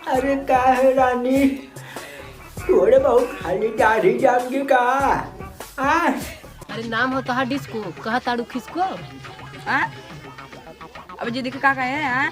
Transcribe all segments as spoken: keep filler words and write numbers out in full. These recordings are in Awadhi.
अरे का है रानी, तोरे बहुत खाली दाढ़ी जाम के का? आ? अरे नाम हो तोहार डिस्को, कहा ताड़ू खिसको? आ? अब जी देखे का कहे, आ?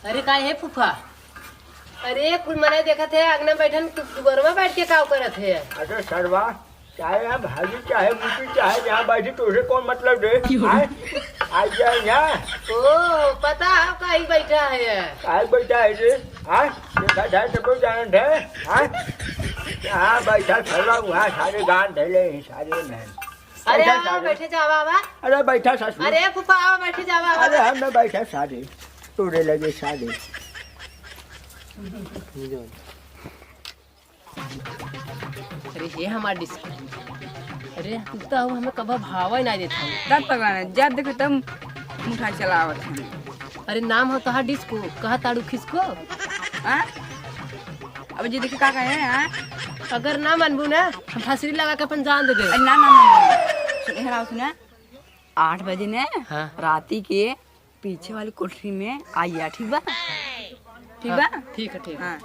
अरे का हे फूफा? अरे कुल मने देखत है, अंगना बैठन, तू दुआरवा बैठ के काव करत है? अरे सरवा, चाहे यहाँ भागी, चाहे मुकी, चाहे जहाँ बैठी, तोसे कौन मतलब रे? क्यों? आय? आ जा यहाँ। ओ, पता है कहीं बैठा है। कहीं बैठा है रे? आय? देखा जाए तो कोई जानत है? आय? यहाँ बैठा सरवा, वहाँ सारे गान धैले हैं, सारे में। अरे बैठा आवा, सारे। बैठे जावा, आवा। अरे बैठा ससुर। अरे फूफा, आवा, बैठे जावा, आवा। अरे हम ना बैठा सारे, तोरे लगे सारे। अरे हे हमार डिस्को, अरे तू तो अब हमें कब भावा ही ना देता हूँ। तब पकड़ना, जब देखो तब मुठा चलावत है। अरे नाम हो तोहार डिस्को, कहा ताड़ू खिसको? हाँ? अब जी देखे का कहे, हाँ? अगर ना मानबू ना, हम फसरी लगा के अपन जान दे देब। अरे ना, ना, ना, ना। सुन, एहरा सुना, आठ बजे ने हाँ। राती के पीछे वाली कोठरी में आइया, ठीक बा? ठीक हाँ, बा? ठीक है, ठीक है। हाँ।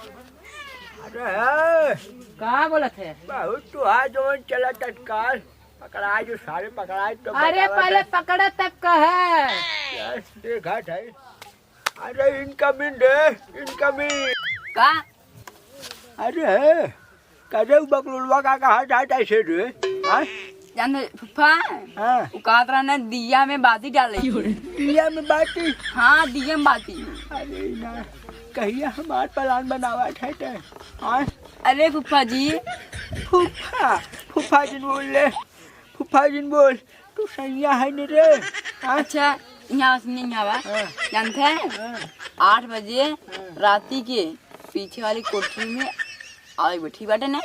अरे, का बोलत है? बहुत तो आज जवन चला तत्काल, पकड़ा जो सारे पकड़ा तो अरे, बतावा पहले था। पकड़ा तब कहे। यस, देखा था। अरे, incoming रे, incoming। का? अरे, करे उ बकलोलवा का कहा जाता है से रे? हाँ? जान फूफा, हाँ। उ कहत रहा ना, दिया में बाती डाले। दिया में बाती? हाँ, दिया में बाती। अरे ना, कहिया हमार प्लान बनावा था ते? हाँ? अरे फूफा जी। फूफा, फूफा जी बोल ले। फूफा जी बोल, तू सैया है न रे? हाँ? अच्छा, यहाँ बस नहीं, यहाँ बा। हाँ। जानते हैं? हाँ। आठ बजे हाँ। राती के पीछे वाली कोठरी में आवे, ठीक बाटे ना?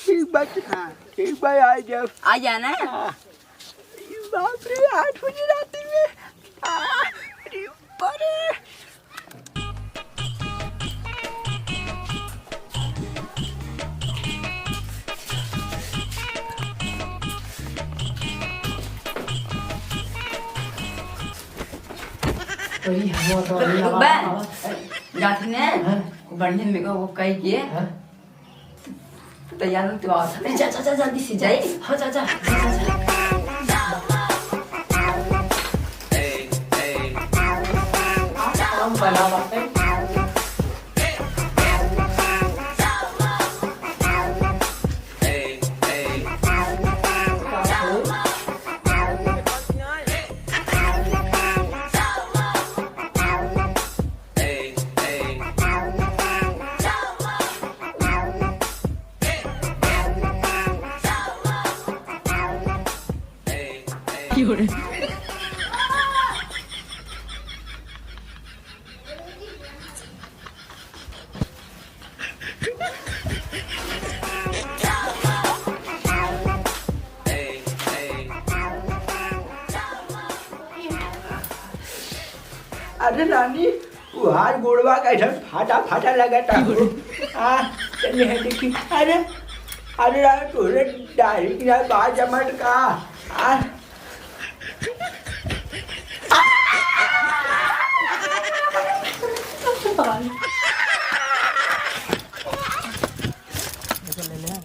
ठीक बाटे। हाँ। ठीक बा, आ जाओ। आ जाना। हाँ। बाप रे, आठ बजे राती में। आ, अरे बाप रे। अरे, हम तो अभी रुक बा। आवा, आवा। जात ने, हाँ। बढ़िया मेकअप कई के। हाँ। तैयार हो, तू आओ। अरे, जा, जा, जा, जल्दी से जाई। हाँ, जा, जा, जा, जा, जा। हम बना बात है। अरे रानी, तुहार गोड़वा कैसन फाटा फाटा लगता हो। आ, चलिए है देखी। अरे, अरे रानी, तोरे दाढ़ी की ना बाल जमत का? आ,